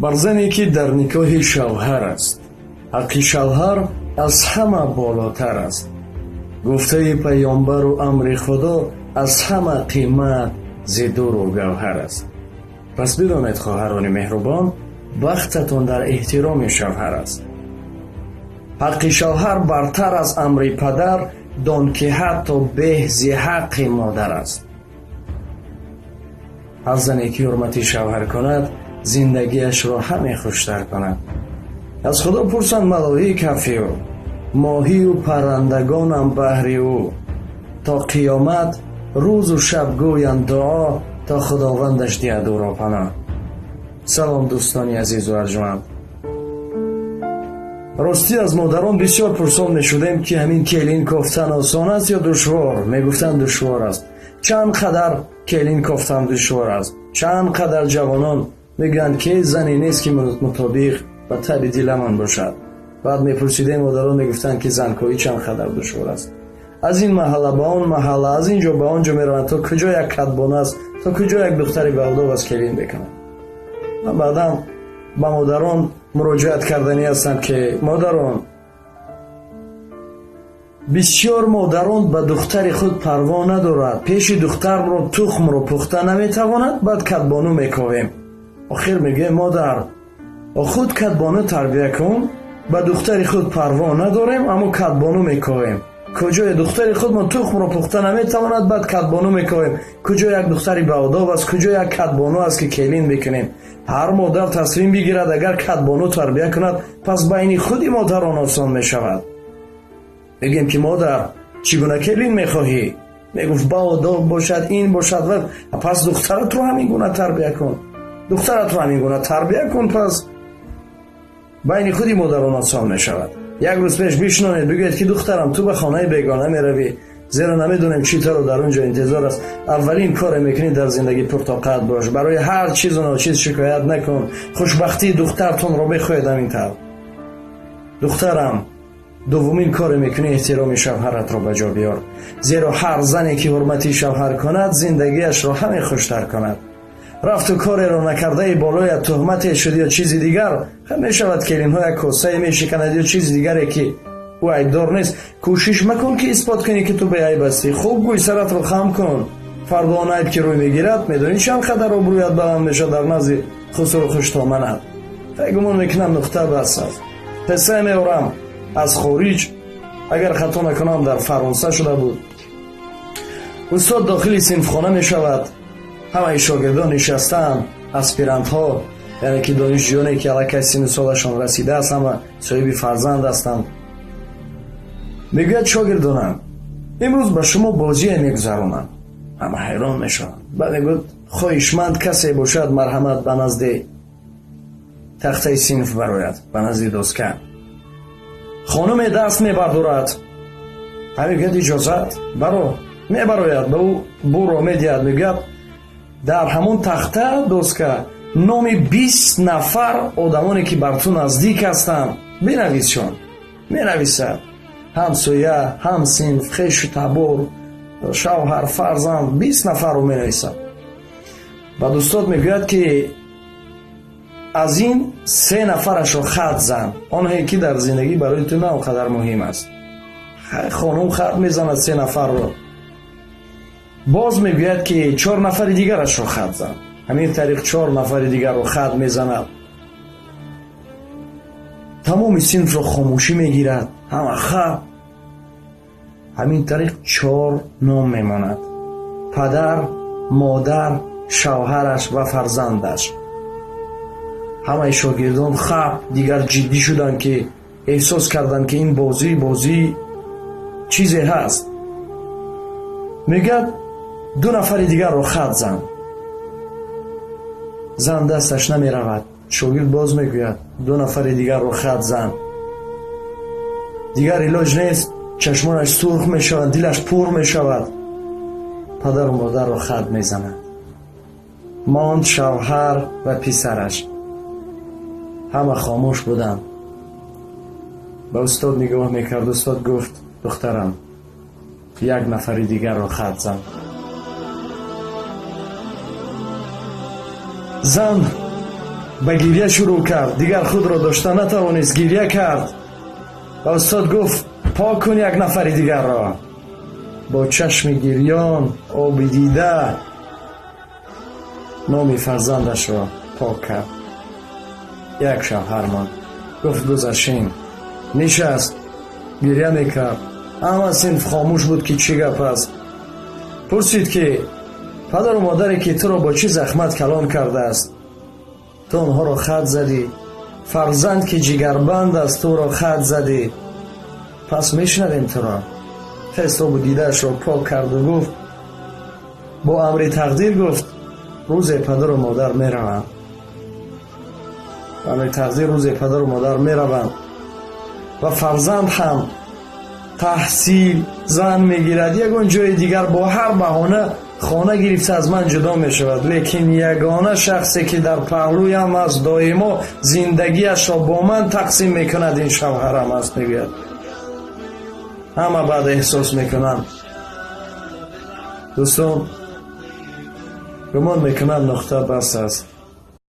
Бар зане ки дар никоҳи шавҳар аст, ҳаққи шавҳар аз ҳама болотар аст. Гуфтаи паёмбару амри Худо аз ҳама қимат зи дуру гавҳар аст. Пас бидонед, хоҳарони меҳрубон, бахтатон дар эҳтироми шавҳар аст. Ҳаққи шавҳар бартар аз амри падар, дон ки ҳатто беҳ зи ҳаққи модар аст. Ҳар зане ки ҳурмати шавҳар кунад, зиндагиашро ҳаме хуштар кунад. Аз Худо пурсанд малоик ҳафи ӯ, моҳию паррандагонам баҳри ӯ. То қиёмат рӯзу шаб гӯянд дуо, то Худовандаш диҳад ӯро паноҳ. Салом, дӯстони азизу арҷманд. Ростӣ, аз модарон бисёр пурсон мешудем, ки ҳамин келин кофтан осон аст ё душвор. Мегуфтанд, душвор аст. Чанд қадар келин кофтан душвор аст, чанд қадар ҷавонон мегӯянд, ки зане нест, ки мутобиқ ба таби диламон бошад. Баъд мепурсидем, модарон мегуфтанд, ки занкоӣ чанд қадар душвор аст. Аз ин маҳалла ба он маҳалла, аз ин ҷо ба он ҷо мераванд, то куҷо як кадбон аст, то куҷо як духтари баодоб аст, келин бикунанд. Ва баъдан ба модарон муроҷиат карданӣ ҳастанд, ки модарон, бисёр модарон ба духтари худ парво надорад, пеши духтарро тухмро пухта наметавонад, баъд кадбону мековем. Охир мегӯем: модар, худ кадбону тарбия кун. Ба духтари худ парво надорем, аммо кадбону мековем. Куҷое духтари худмон тухмро пухта наметавонад, баъд кадбону мековем. Куҷо як духтари баодоб аст, куҷо як кадбону аст, ки келин бикунем? Ҳар модар тасмим бигирад, агар кадбону тарбия кунад, пас байни худи модарон осон мешавад. Мегӯем, ки модар, чӣ гуна келин мехоҳӣ? Мегуфт, баодоб бошад, ин бошад. Ва пас духтаратро ҳамин гуна тарбия кун, духтаратро ҳамин гуна тарбия кун, пас байни худи модарон осон мешавад. Як рӯз пеш бишнонед, бигӯед, ки духтарам, ту ба хонаи бегона меравӣ, зеро намедонем чӣ таро дар он ҷо интизор аст. Аввалин коре мекунӣ дар зиндагӣ, пуртоқат бош, барои ҳар чизу ночиз шикоят накун. Хушбахтии духтартонро бихоҳед ҳамин тавр. Духтарам, дуввумин коре мекунӣ, эҳтироми шавҳаратро ба ҷо биёр, зеро ҳар зане ки ҳурмати шавҳар кунад, зиндагиашро ҳаме хуштар кунад. Рафту кореро накардаи болоят туҳмате шуд ё чизи дигар мешавад, келинҳо як косае мешиканад ё чизи дигаре, ки ӯ айбдор нест, кӯшиш макун, ки исбот кунӣ, ки ту беайб ҳастӣ. Хуб гӯй, саратро хам кун. Фардо он айб ки рӯй мегирад, медонӣ, чанд қадар обрӯят баланд мешавад дар назди хусуру хуштоманат. Гумон мекунам, нуқта бас аст. Қиссае меорам аз хориҷ, агар хато накунам, дар Фаронса шуда буд. Устод дохили синфхона мешавад, ҳамаи шогирдон нишастаанд, аспирантҳо, яъне ки донишҷӯёне, ки аллакай синну солашон расидааст, ҳама соҳиби фарзанд ҳастанд. Мегӯяд: шогирдонам, имрӯз ба шумо бозие мегузаронам. Ҳама ҳайрон мешаванд. Баъд мегӯяд: хоҳишманд касе бошад, марҳамат, ба назди тахтаи синф барояд, ба назди доска. Хонуме даст мебардорад. Ҳа, мегӯяд: иҷозат, баро. Мебарояд, ба ӯ буро медиҳад. Мегӯяд: дар ҳамон тахта, доска, номи 20 нафар одамоне, ки бар ту наздик ҳастанд, бинависшон. Менависад: ҳамсоя, ҳамсинф, хешу табор, шавҳар, фарзанд, 20 нафарро менависад. Баъд устод мегӯяд, ки аз ин се нафарашро хат зан, онҳое ки дар зиндагӣ барои ту на он қадар муҳим аст. Хонум хат мезанад се нафарро. Боз мегӯяд, ки чор нафари дигарашро хат зан. Ҳамин тариқ чор нафари дигарро хат мезанад. Тамоми синфро хомӯшӣ мегирад, ҳама хат. Ҳамин тариқ чор ном мемонад: падар, модар, шавҳараш ва фарзандаш. Ҳамаи шогирдон хаб, дигар ҷиддӣ шуданд, ки эҳсос карданд, ки ин бозӣ бозӣ чизе ҳаст. Мегӯяд: ду нафари дигарро хат зан. Зан дасташ намеравад. Шогирд боз мегӯяд: ду нафари дигарро хат зан. Дигар илоҷ нест, чашмонаш сурх мешавад, дилаш пур мешавад, падару модарро хат мезанад. Монд шавҳар ва писараш. Ҳама хомӯш буданд, ба устод нигоҳ мекард. Устод гуфт: духтарам, як нафари дигарро хат зан. Зан Ба гирья шурӯъ кард, дигар худро дошта натавонист, гирья кард ва устод гуфт: «Пок кун як нафари дигарро». Бо чашми гирён, оби дида номи фарзандашро пок кард. Як шавҳар монд. Гуфт: «Гузашин». Нишаст, гирья мекард. Ҳама синф хомӯш буд, ки чӣ гап аст. Пурсид, ки падару модаре, ки туро бо чӣ захмат калон кардааст, ту онҳоро хат задӣ. Фарзанд, ки ҷигарбанд аст, туро хат задӣ. Пас мешунавем туро. Хест, обу дидаашро пок карду гуфт: «Бо амри тақдир, — гуфт, — рӯзе падару модар мераванд. Амри тақдир, рӯзе падару модар мераванд ва фарзанд ҳам таҳсил, зан мегирад, ягон ҷои дигар, бо ҳар баҳона хона гирифта, аз ман ҷудо мешавад. Лекин ягона шахсе, ки дар паҳлӯям аст, доимо зиндагиашро бо ман тақсим мекунад, ин шавҳарам аст», мегӯяд. Ҳама баъд эҳсос мекунанд. Дӯстон, гумон мекунам, нуқта бас аст.